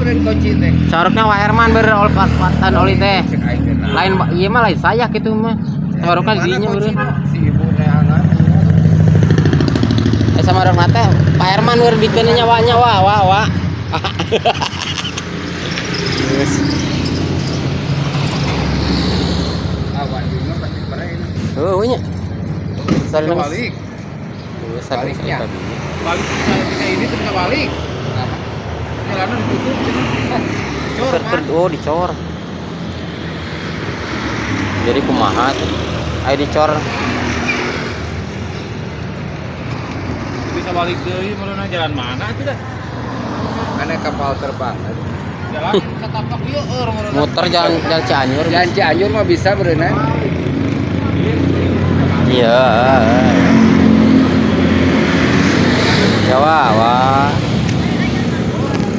beureun kunci teh. Saurukna Wa Herman beureun olpatan oli teh. Cek aing teh. Lain ieu mah lain saya kitu mah. Saurukna Mana dinya beureun. kuncina? Si ibu neangan. Eh sama orang teh Pak Herman beureun bikeun nyawa nyawa wa wa. Geus. Ah, Bandung mah pasti keren. Heuh nya. Sari Bisa nang- balik. Heuh, sari Baliknya. tadinya. Balik bisa ini tuh bisa balik. Kenapa? Jalanan ditutup. Cor, Oh, dicor. Jadi kumaha tuh? Ayo dicor. Bisa balik deui meureunan jalan mana tuh dah? Aneh kapal terbang. Jalan setapak ieu eueuh meureunan. Muter jalan jalan Cianjur. Jalan Cianjur mah bisa berenang. Iya. Jawa, wah.